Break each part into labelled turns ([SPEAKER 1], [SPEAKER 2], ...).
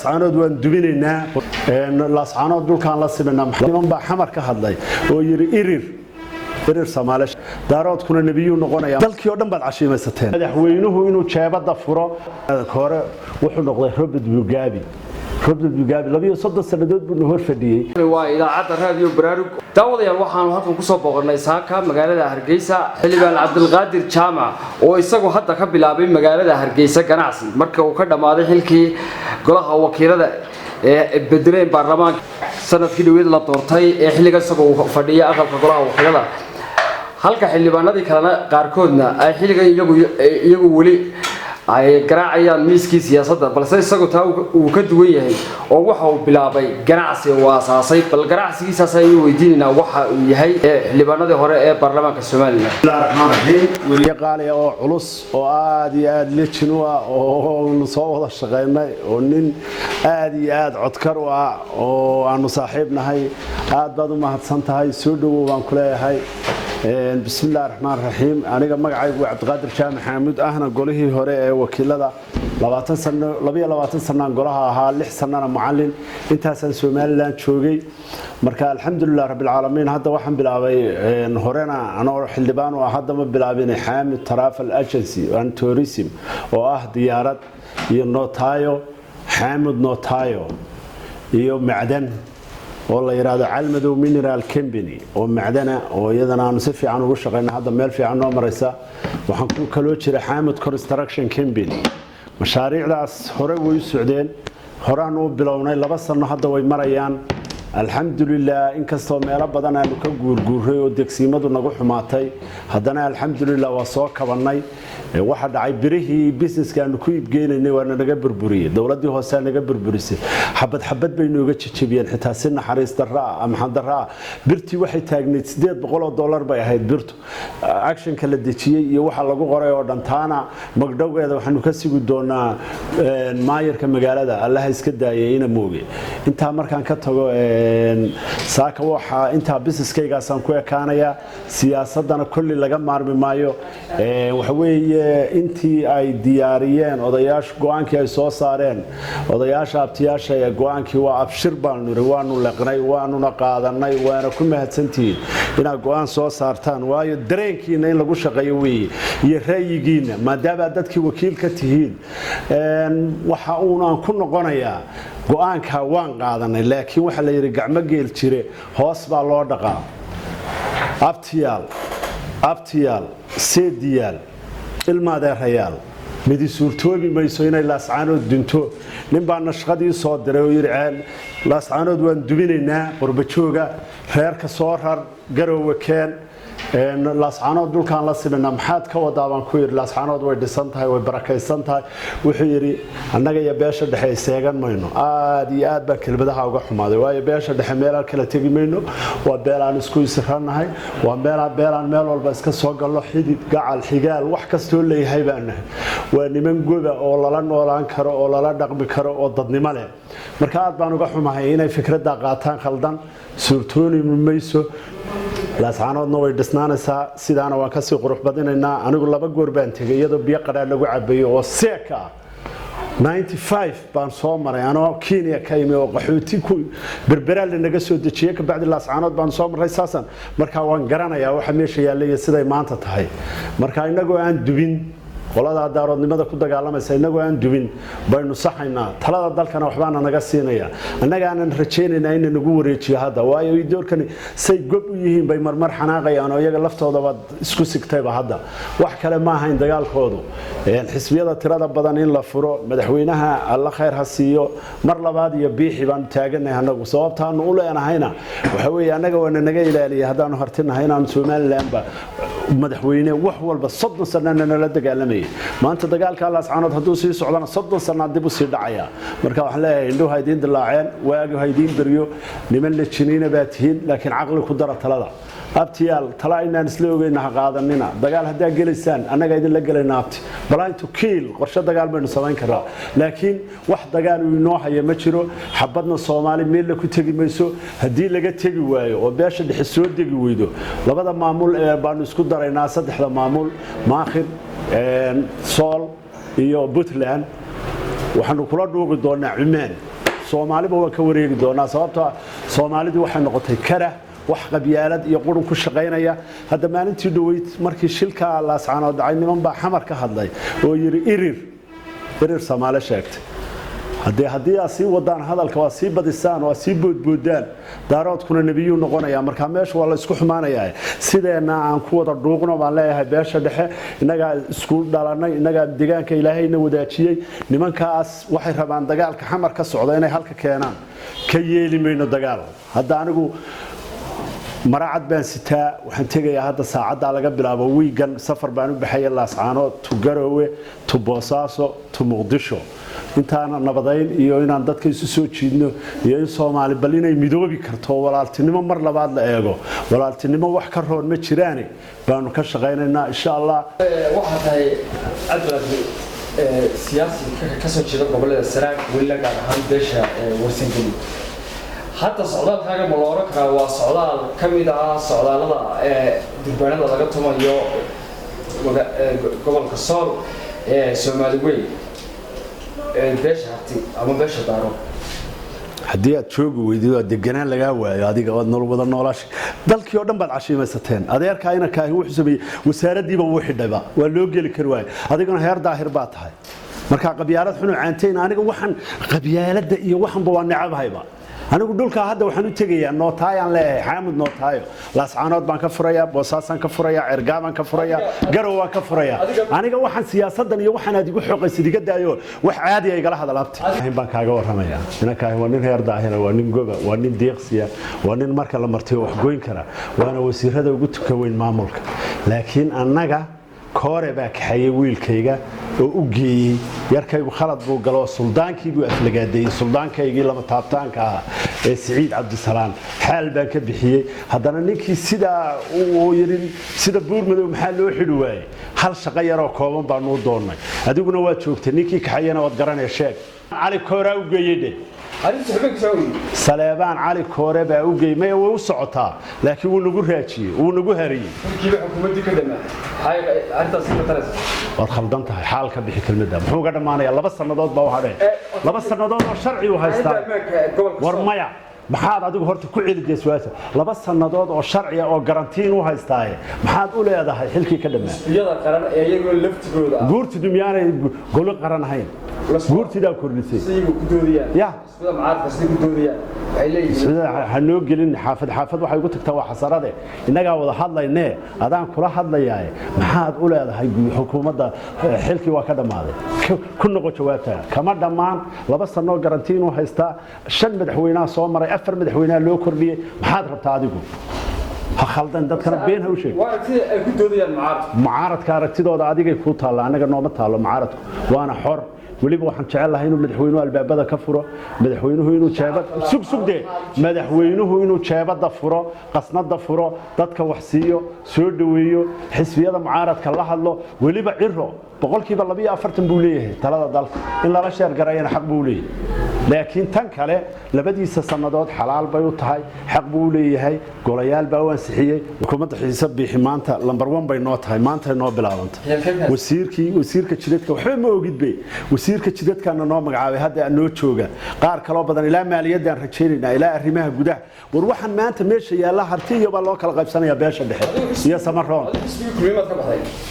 [SPEAKER 1] Laascaanood waan duminaynaa, Laascaanood dhulkaan la simanaa. Niman baa Xamar ka hadlay oo yidhi irir irir Soomaali Daaroodkuna nebiyuu noqonaya. Dalkii oo dhan baad cashiimaysateen. Madaxweynuhu inuu jeebada furo hore wuxuu noqday Robert Mugabe. Robert Mugabe 32 sannadood buu hor fadhiyey.
[SPEAKER 2] Waa idaacadda Raadiyo Baraarug. Daawadayaal, waxaanu halkan kusoo booqannay saaka magaalada Hargeysa xildhibaan Cabdilqaadir Jaamac, oo isagu hadda ka bilaabay magaalada Hargeysa ganacsi marka uu ka dhammaaday xilkii golaha wakiilada ee bedeleen baarlamaanka sanadkii dhaweyd la doortay, ee xilliga isagoo uu fadhiya aqalka golaha wakiilada, halka xildhibaanadii kalena qaarkoodna ay xilligan iyagu weli ay garaacayaan miiskii siyaasadda. Balse isagu taa uu ka duwan yahay oo waxa uu bilaabay ganacsi uu aasaasay. Bal ganacsigiisaas aynu weydiinaynaa waxa uu yahay ee xildhibaanadii hore ee baarlamaanka Somaliland.
[SPEAKER 1] Bismillahi raxmaan raxiim. Weriye qaaliya oo culus oo aada iyo aada lejin u ah oo soo wada shaqaynay oo nin aada iyo aada codkar u ah oo aanu saaxiib nahay, aad baad u mahadsan tahay. Soo dhowow baan ku leeyahay. Bismillahi raxmaan raxiim. Aniga magacaygu waa Cabdiqaadir Jaamac Xaamuud, ahna golihii hore ee wakiilada. 20 sano, 22 sanaan golaha ahaa, 6 sanana mucallin. Intaasaan Somaliland joogay. Marka alxamdulilah rabbilcaalamiin, hadda waxaan bilaabay, horena anoo xildhibaan u ah, hadda ma bilaabin, Xaamud Travel Agency and Tourism, oo ah diyaarad iyo notayo, Xaamud Notayo, iyo macdan oo la yidhaahdo Calmadow Mineral Company, oo macdana oo iyadana aanu si fiican ugu shaqayno, hadda meel fiican noo maraysa. Waxaan ku kaloo jira Xaamud Construction Company. Mashaariicdaas hore way u socdeen, horaan u bilownay, 2 sano hadda way marayaan, alxamdulilah. Inkastoo meelo badan aanu ka guurguuray oo degsiimadu nagu xumaatay, haddana alxamdulilah waa soo kabannay. Waxa dhacay, birihii businesska aanu ku iibgeynaynay waana naga burburiyey. Dowladdii hoose naga burburisay, xabad xabad bay nooga jejebiyeen, xitaa si naxariis darro ah, maxaan darro ah. Birtii waxay taagnayd $800 bay ahayd birtu. Actionka la dejiyey iyo waxa lagu qoray oo dhan, taana magdhowgeeda waxaanu ka sugi doonaa maayarka magaalada, Allaha iska daayay ina mooge. Intaa markaan ka tago, saaka waxaa intaa businesskaygaasaan ku ekaanayaa. Siyaasadana kolli laga maarmi maayo. Waxa weeye, intii ay diyaariyeen odayaashu, go-aankii ay soo saareen odayaasha abtiyaasha ee go-aankii waa abshir baanu niri, waanu leqnay, waanuna qaadanay, waana ku mahadsantihiin inaad go-aan soo saartaan, waayo dareenkiina in lagu shaqeeyo weeye iyo ra'yigiina, maadaama aad dadkii wakiil ka tihiin. Waxa uunaan ku noqonayaa, go-aanka waan qaadanay, laakiin waxaa la yidhi gacmo geel jire hoos baa loo dhaqaa. Abtiyaal, abtiyaal, seediyaal, ilmaadeerayaal, midi suurtoobi mayso inay Laascaanood dunto. Nin baa nashqadii soo diray oo yidhi Laascaanood waan duminaynaa, qurbajooga reerka soo rar, Garoowe keen, Laascaanood dhulkaan la simanaa. Maxaad ka wadaa, baan ku yidhi. Laascaanood way dhisan tahay, way barakaysan tahay. Wuxuu yidhi annaga iyo beesha dhexe iseegan mayno. Aad iyo aad baan kelmadaha uga xumaaday, waayo beesha dhexe meelaan kala tegi mayno. Waa beel aan isku isiranahay, waa beelaan meel walba iska soo gallo, xidid, gacal, xigaal, wax kastoo leeyahay baan nahay. Waa niman goba oo lala noolaan karo oo lala dhaqmi karo oo dadnimo leh. Marka aad baan uga xumahay inay fikradda qaataan khaldan. Suurtooni mayso, Laascaanoodna way dhisnaanaysaa, sidaana waan kasii qurux badinaynaa. Anigu laba goor baan tegay iyadoo biyo qadhaan lagu cabayo oo seeka ah. 95 baan soo maray anoo Kenya ka imi oo qaxooti ku Berberaa lanaga soo dejiyey. Kabacdi Laascaanood baan soo maray saasan. Marka waan garanayaa waxa meesha yaallay iyo siday maanta tahay. Marka inagoo aan dubin qoladaa Daaroodnimada ku dagaalamaysa, inagoo aan dubin baynu saxaynaa. Talada dalkana waxbaana naga siinaya, annagaanan rajaynaynaa ina nagu wareejiyo hadda, waayo doorkani say gob u yihiin bay marmar xanaaqayaan oo iyaga laftoodaba isku sigtayba hadda. Wax kale ma ahayn dagaalkoodu. Xisbiyada tirada badan in la furo, madaxweynaha Alla khayr ha siiyo mar labaad iyo Biixi baanu taaganahay annagu. Sababtaanu u leenahayna waxa weeye, annaga waana naga ilaaliyay haddaanu hartinahay inaanu Somalilandba madaxweyne wax walba. 30 sanana nala dagaalamayay. Maanta dagaalka Laascaanood hadduu sii socdana, 30 sanaa dib u sii dhacaya. Marka waxaan leeyahay, indhuhu ha idiin dilaaceen, waagu ha idiin beryo. Niman la jiniina baa tihiin, laakiin caqli ku dara talada. Abtiyaal, tala inaan isla ogeyna ha qaadanina. Dagaal haddaa gelaysaan, annaga idinla gelayna. Abti, plan to kill, qorshe dagaal baynu samayn karaa, laakiin wax dagaal uu inoo haya ma jiro. Xabadna Soomaali meella ku tegi mayso. Haddii laga tegi waayo oo beesha dhexe soo degi weydo, labada maamul ee baanu isku daraynaa, saddexda maamul, Maakhir, Sool iyo Puntland. Waxaanu kula dhuuqi doonaa Cumaan. Soomaaliba waan ka wareegi doonaa, sababtoo Soomaalidu waxay noqotay kara wax qabyaalad iyo qurun ku shaqaynaya. Hadda maalintii dhoweyd markii shilka Laascaanood dhacay, niman baa Xamar ka hadlay oo yidhi Irir Irir Soomaali sheegtay. Haddii aad sii wadaan hadalka, waa sii badisaan, waa sii boodboodaan, Daaroodkuna nebiyuu noqonayaa. Markaa meesha waa la isku xumaanayaa. Sideenna aan ku wada dhuuqno baan leeyahay. Beesha dhexe innagaa isku dhalannay, innagaa deegaanka Ilaahayna wadaajiyey. Nimankaas waxay rabaan dagaalka Xamar ka socda inay halka keenaan. Ka yeeli mayno dagaal. Hadda anigu maracad baan sitaa, waxaan tegayaa hadda saacaddaa laga bilaabo wiigan safar baan u baxaya Laascaanood to Garoowe to Boosaaso to Muqdisho. Intaana nabadayn iyo inaan dadka isu soo jiidno iyo in Soomaali bal inay midoobi karto, walaaltinimo mar labaad la eego, walaaltinimo wax ka roon ma jiraane, baanu ka shaqaynaynaa, insha Allah.
[SPEAKER 2] Waxaa tahay, Cabdiqaadir, siyaasi ka soo jeeda gobolada Sanaag, weliba gaar ahaan beesha Warsangeli. Hadda socdaalkaaga ma la oran karaa waa socdaal ka mid ah socdaallada durbaanada laga tumayo gobolka Sool ee Soomaali weyn, beesha Harti ama beesha Daaro?
[SPEAKER 1] Haddii aad joogi weydid oo deganaan lagaa waayo, adiga waad nolol wada noolaasha. Dalkii oo dhan baad cashiimaysateen. Adeerkaa inankaahi wuxuu sameeyey wasaaraddiiba wuu xidhayba, waa loo geli kari waayo. Adiguna heer Daahir baa tahay. Marka qabyaalad xunu caantayn. Aniga waxaan qabyaaladda iyo waxanba waa necabhayba. Anigu dhulkaa hadda waxaan u tegayaa nootaayaan leeyahay, Xaamud Nootaayo. Laascaanood baan ka furayaa, Boosaasaan ka furayaa, Cergaabaan ka furayaa, Garow waan ka furayaa. Aniga waxaan siyaasaddan iyo waxaan aad igu xoqaysid iga daayo, wax caadiya igala hadal. Abti baan kaaga warramayaa. Inankaahi waa nin reer Daahira, waa nin goba, waa nin deeqsiya, waa nin marka la martiyo wax goyn kara, waana wasiirada ugu tuka weyn maamulka. Laakiin annaga Koore baa kaxeeyey wiilkayga oo u geeyey. Yarkaygu khalad buu galo, suldaankii buu aflagaadeeyey, suldaankaygii lama taabtaanka ahaa ee Siciid Cabdisalaan. Xaal baan ka bixiyey. Haddana ninkii sidaa uu yidhi, sida Buurmadow maxaa loo xidhi waayey? Hal shaqo yaroo kooban baanuu doonnay. Adiguna waad joogtay, ninkii kaxeeyena waad garanaya. Sheeg, Cali Kooraa u geeyey dheh. Saleebaan Cali Koore baa u geeyey. Maya, way u socotaa, laakiin wuu nagu raajiyey, wuu nagu hariyey. Waad khaldan tahay. Xaal ka bixi kelmadda. Muxuu ga dhammaanayaa? 2 sannadood baa u hadheen, 2 sannadood oo sharci u haystaa. War maya, maxaad adigu horta ku celidee su-aasha? 2 sannadood oo sharciya oo garantiin u haystaaye, maxaad u leedahay xilkii ka dhammaa? Guurtidu miyaanay golo qaran ahayn? Guurtidaa kordhisay. Ya ha noo gelin xaafad xaafad. Waxay ugu tagtaa waa xasarade. Innagaa wada hadlaynee, adaan kula hadlayaaye, maxaad u leedahay xukuumadda xilkii waa ka dhammaaday? Ku noqo jawaabtaa. Kama dhammaan, 2 sanoo garantiin u haystaa. Shan madaxweynaha soo maray, afar madaxweynaha loo kordhiyey. Maxaad rabtaa adigu? Ha khaldan dadkana, been ha u sheeg. Mucaaradka aragtidooda adigay kuu taalla, annaga nooma taallo. Mucaaradku waana xor. Weliba waxaan jecel lahay inuu madaxweynuhu albaabada ka furo, madaxweynuhu inuu jeebad sug sugde, madaxweynuhu inuu jeebada furo, qasnada furo, dadka wax siiyo, soo dhaweeyo, xisbiyada mucaaradka la hadlo. Weliba Ciro 42% buu leeyahay talada dalka, in lala share gareeyana xaq buu leeyahay. Laakiin tan kale, labadiisa sannadood xalaal bay u tahay, xaq buu u leeyahay, golayaal baa u ansixiyey. Xukuumadda Xiise Biixi maanta number one bay noo tahay, maanta noo bilaabantay. Wasiirkii, wasiirka jidadka, waxba ma ogidbe, wasiirka jidadkana noo magacaabay, hadda noo jooga. Qaar kaloo badan, ilaa maaliyaddaan rajaynaynaa, ilaa arrimaha gudaha. War waxaan maanta meesha yaalla Harti iyo baa loo kala qaybsanaya, beesha dhexe iyo Samaroon.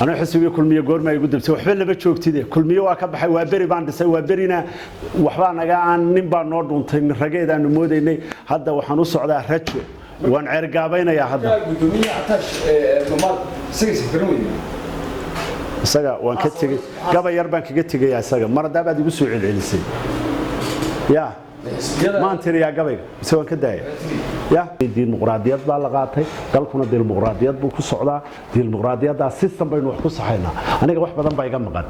[SPEAKER 1] Anuu xisbigii Kulmiye goormaa igu dabsay? Waxba lama joogtide. Kulmiye waa ka baxay, waa beri baan dhisay, waa berina waxbaa naga aan nin baa noo dhuntay, rageedaanu moodaynay. Hadda waxaan u socdaa Rajo, waan ceergaabaynayaa hadda. Isaga waan ka tegey, gabay yar baan kaga tegayaa isaga. Mar haddaabaad igu soo celcelisay, ya maan tiriyaa gabayga mise waan ka daaya? Ya, dimuqraadiyad baa la qaatay, dalkuna dimuqraadiyad buu ku socdaa. Dimuqraadiyaddaa system baynu wax ku saxaynaa. Aniga wax badan baa iga maqan,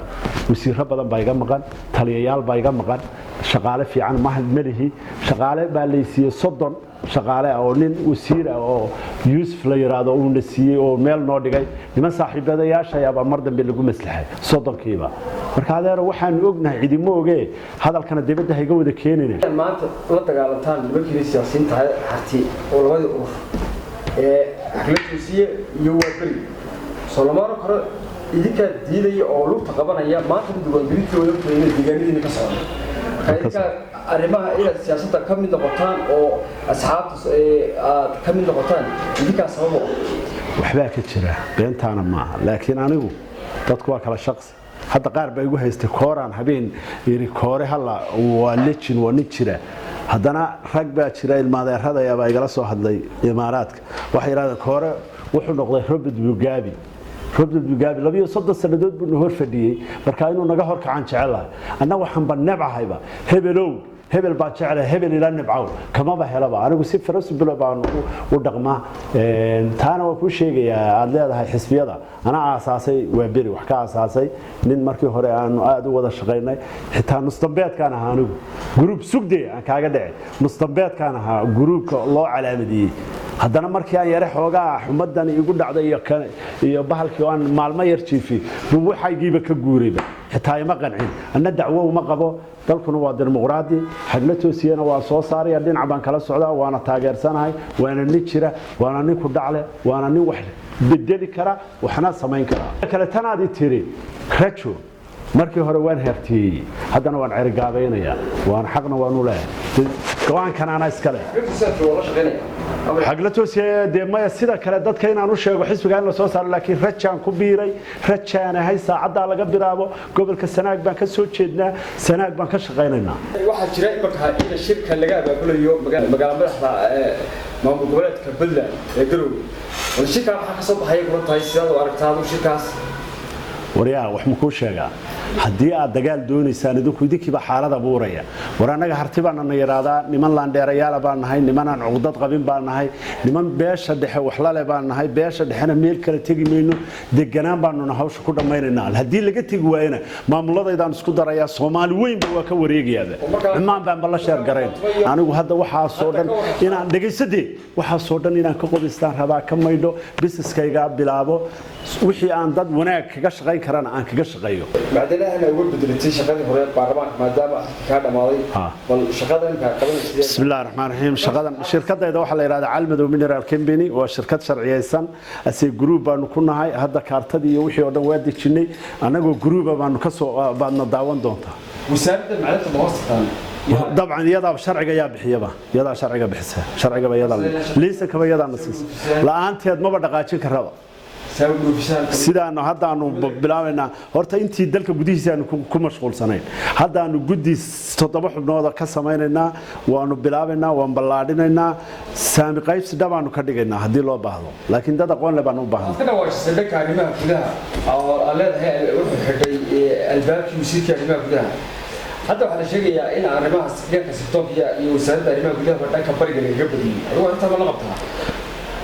[SPEAKER 1] wasiiro badan baa iga maqan, taliyayaal baa iga maqan, shaqaale fiican malihi. Shaqaale baa laysiiyey, 30 shaqaale ah oo nin wasiir ah oo Yuusuf la yiraahdo uuna siiyey oo meel noo dhigay. Niman saaxiibadayaashayaabaa mar dambe lagu maslaxay 30kiiba. Marka adeero, waxaanu ognahay cidimo ogee, hadalkana dibadda hayga wada keenina.
[SPEAKER 2] Maanta la dagaalantaan nimankiina siyaasiyiinta Harti oo labadii urur ee Xagla Toosiye iyo Waaberi, soo lama oran karo? Idinkaa diidaya oo lugta qabanaya maanta diiwaangelintooda inay deegaanadiina ka socdo. Marka idinkaa arrimaha inaad siyaasadda ka mid noqotaan oo asxaabta aad ka mid noqotaan idinkaa sababo.
[SPEAKER 1] Waxbaa ka jira, beentaana maaha, laakiin anigu dadku waa kala shaqsi. Hadda qaar baa igu haystay kooraan habeen yiri koore halla waa lejin, waa nin jira. Haddana rag baa jira ilmaadeeradaya baa igala soo hadlay Imaaraadka. Waxay yidhahdeen koore wuxuu noqday Robert Mugabe. Robert Mugabe 32 sannadood buu na hor fadhiyey, marka inuu naga hor kacaan jecelahay. Anna waxaanba nebcahayba hebelow, hebel baan jeclahay, hebel ila nibcaw kamaba helaba. Anigu si farasbilo baan u dhaqmaa. Taana waa kuu sheegayaa. Aad leedahay xisbiyada anaa aasaasay, waa beri wax ka aasaasay nin markii hore aanu aad u wada shaqaynay. Xitaa nusdambeedkaan ahaa anigu group sugde aan kaaga dhici, nusdambeedkaan ahaa groupka loo calaamadiyey. Haddana markii aan yare xoogaa xumadan igu dhacday iyo bahalkii oo aan maalmo yar jiifay buu waxaygiiba ka guurayba, xitaa ima qancin. Anna dacwo uma qabo, dalkuna waa dimuqraadi. Xagla Toosiyana waa soo saaraya, dhinac baan kala socdaa, waana taageersanahay, waana nin jira, waana nin ku dhacle, waana nin wax bedeli kara, waxna samayn kara. Kale tanaad i tiri rajo, markii hore waan hertiyey, haddana waan cerigaabaynaya, waan xaqna waanu leeyahay, go-aankan anaa iska leh. Xagla Toosiye dee maya, sida kale dadka inaan u sheego xisbiga in la soo saaro, laakiin rajaan ku biiray, rajaan ahay. Saacaddaa laga bilaabo gobolka Sanaag baan ka soo jeednaa, Sanaag baan ka shaqaynaynaa.
[SPEAKER 2] Waxaa jira imarka in shirka laga abaabulayo magaala madaxda maamul goboleedka Puntland ee Garowe. Bal shirkaa maxaa ka soo baxaya kula tahay? Sidaad u aragtaa adigu shirkaas?
[SPEAKER 1] Waryaa, wax ma kuu sheegaa? Haddii aad dagaal doonaysaan idinku, idinkiiba xaalad abuuraya. War annaga harti baana na yidhaahdaa, niman laandheerayaala baan nahay, nimanaan cuqdad qabin baan nahay, niman beesha dhexe waxlale baan nahay. Beesha dhexena meel kale tegi mayno, deganaan baanuna hawsha ku dhammaynaynaa. Haddii laga tegi waayana maamuladaydaan isku darayaa, Soomaali weynba waa ka wareegayaaba, Cumaan baanba la sheer garayn. Anigu hadda waxaasoo dhan inaan dhegaysadee, waxaasoo dhan inaan ka qodaystaan rabaa, ka maydho, businesskayga bilaabo, wixii aan dad wanaag kaga shaqayn karana aan kaga shaqeeyo.
[SPEAKER 2] Macdanahana uga bedelatay shaqadii hore baarlamaanka maadaama xilka kaa dhamaaday, bal shaqada imka qabanaysa?
[SPEAKER 1] بسم الله الرحمن الرحيم. Shaqadan shirkadayda waxaa la yidhahdaa Calmadow Mineral Company, waa shirkad sharciyeysan, ase group baanu ku nahay. Hadda kaartadii iyo wixii oo dhan waa dejinay, annagoo groupa baanu kasoo baadna daawan doontaa.
[SPEAKER 2] Wasaaradda macdanta ma hoos tagtaan?
[SPEAKER 1] Dabcan, iyadaa sharciga yaa bixiyaba, iyadaa sharciga bixisa, sharcigaba iyadaa, liisankaba iyadaa na siisa, la-aanteed maba dhaqaajin karaba. Sidaanu haddaanu bilaabaynaa horta intii dalka gudihiisa aanu ku mashquulsanayn, haddaanu guddi 7 xubnooda ka samaynaynaa, waanu bilaabaynaa, waan ballaadhinaynaa, saami qaybsi dhabaanu ka dhigaynaa haddii loo baahdo, laakiin dad aqoon leh baanu u baahnay.
[SPEAKER 2] Ka dhawaajisay dhanka arrimaha gudaha oo aad leedahay wuxuu xidhay albaabkii wasiirkii arrimaha gudaha. Hadda waxaa la sheegayaa in arrimaha dhanka sirdoonka iyo wasaaradda arrimaha gudaha dhanka bariga lagaga badiyey. Adigu arrintaa ma la qabtaa?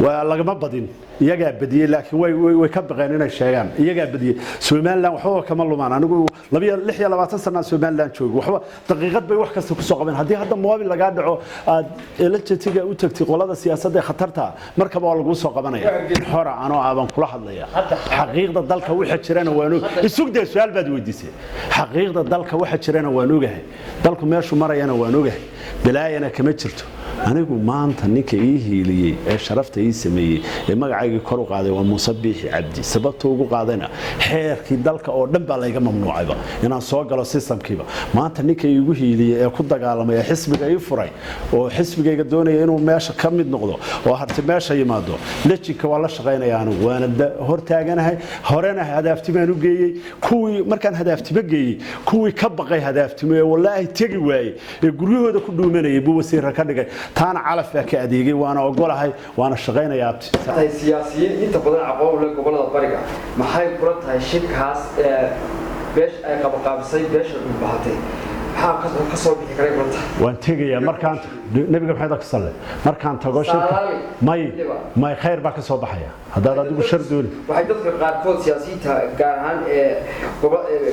[SPEAKER 1] Waa lagama badin, iyagaa badiyey, laakiin way ka baqeen inay sheegaan. Iyagaa badiyey. Somaliland waxba kama lumaan. Anigu 26 sanaa Somaliland joogo, waxba daqiiqad bay wax kasta kusoo qabeen. Haddii hadda moobil lagaa dhaco, aad elejetiga u tagtay qolada siyaasadda ee khatarta, markaba waa laguu soo qabanaya. Xora anoo aaban kula hadlaya, xaqiiqda dalka waxa jirana waan og. Isugdee, su-aal baad weydiisay. Xaqiiqda dalka waxa jirana waan ogahay, dalku meeshu marayana waan ogahay, balaayana kama jirto. Anigu maanta ninka ii hiiliyey ee sharafta ii sameeyey ee magacaygii kor u qaaday waa Muuse Biixi Cabdi. Sababta ugu qaadayna, xeerkii dalka oo dhan baa layga mamnuucayba inaan soo galo systemkiiba. Maanta ninka iigu hiiliyey ee ku dagaalamay ee xisbiga ii furay oo xisbigayga doonaya inuu meesha ka mid noqdo oo harti meesha yimaado, lejinka waa la shaqaynaya anigu, waana hortaaganahay. Horena Hadaaftimaan u geeyey. Kuwii markaan Hadaaftimo geeyey, kuwii ka baqay Hadaaftimo ee wallaahi tegi waayey ee guryahooda ku dhuumanayay buu wasiirra ka dhigay. Taana calaf baa ka adeegay, waana ogolahay, waana shaqaynayaa, abti.
[SPEAKER 2] Tahay siyaasiyiin inta badan aqoon u leh gobolada bariga, maxay kula tahay shirkaas beesha ay qabaqaabisay, beesha Dhulbahatay? Maxaa ka soo bixi karay kula tahay?
[SPEAKER 1] Waan tegayaa markaan nabiga maxamed ka salle markaan tago shirka. May may, khayr baa ka soo baxaya haddaad adigu shar dooni.
[SPEAKER 2] Waxay dadka qaarkood, siyaasiyiinta gaar ahaan ee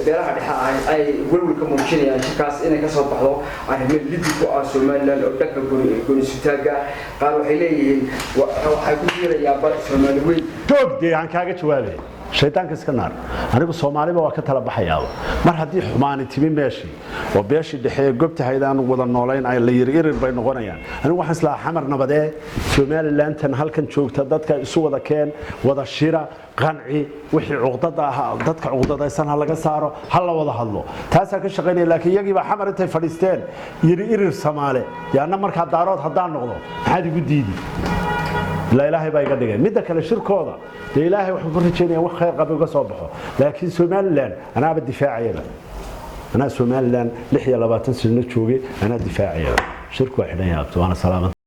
[SPEAKER 2] beelaha dhexe ah, ay welwel ka muujinayaan shirkaas inay ka soo baxdo arrimo lidi ku ah Somaliland oo dhanka goonisutaaga. Qaar waxay leeyihiin waxay ku biirayaanba Soomaali weyn.
[SPEAKER 1] Joog dee, aan kaaga jawaabay. Shaydaanka iska naar. Anigu Soomaaliba waa ka tala baxayaaba mar haddii xumaani timi meeshii oo beeshii dhexe ee gobtahayd aan wada noolayn ay la yiri irir bay noqonayaan. Anigu waxaan islahaa Xamar nabadee, Somalilantan halkan joogta dadka isu wada keen, wada shira, qanci wixii cuqdada ahaa, dadka cuqdadaysan ha laga saaro, ha la wada hadlo. Taasaa ka shaqaynaya, laakiin iyagiibaa Xamar intay fadhiisteen yiri Irir Samaale. Dee anna markaa Daarood haddaan noqdo, maxaad igu diidi? Ilaa Ilaahay baa iga dhigay. Midda kale, shirkooda dee Ilaahay waxaan ku rajaynaya wax khayr qaba uga soo baxo, laakiin Somaliland anaaba difaacayaba. Anaa Somaliland 26 sano joogay, anaa difaacayaba. Shirku waa xidhan yahay, abto, waana salaamad.